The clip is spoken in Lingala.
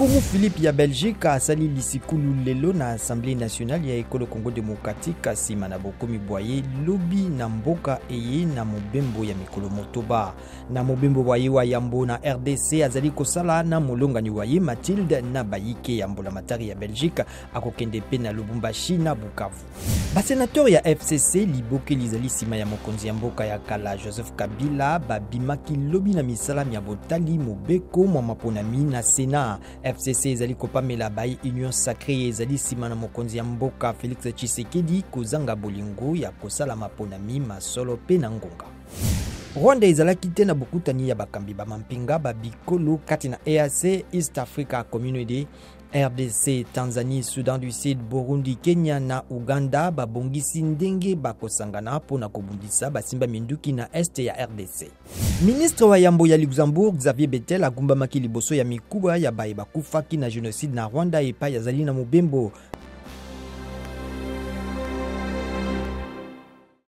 Nkumu Philippe ya Belgique asali lisikulu lelo na Assemblée nationale ya ekolo Congo démocratique nsima na bokomi bwa ye lobi na mboka eye na mobembo ya mikolo motoba. Na mobembo bwa ye wa yambo na RDC azali kosala na molongani wa ye Mathilde na bayike ya mbulamatari ya Belgique, akokende mpe na Lubumbashi na Bukavu. Basenateur ya FCC liboke lizali nsima ya mokonzi ya mboka ya kala Joseph Kabila babimaki lobi na misala mya botali mobeko mwa maponami na Senat. FCC ezali kopamela bayi Union Sacree ezali nsima na mokonzi ya mboka Felix Tshisekedi kozanga bolingo ya kosala maponami ma solo mpe na ngonga. Rwanda ezalaki te na bokutani ya bakambi ba mampinga ba bikolo kati na EAC, East Africa Community, RDC, Tanzanie, Soudan du Sud, Burundi, Kenya na Ouganda babongisi ndenge bakosangana mpo na kobundisa basimba minduki na est ya RDC. Ministre wa yambo ya Luxembourg Xavier Bettel agumbamaki liboso ya mikuwa ya baye bakufaki na genocide na Rwanda epai azali na mobembo.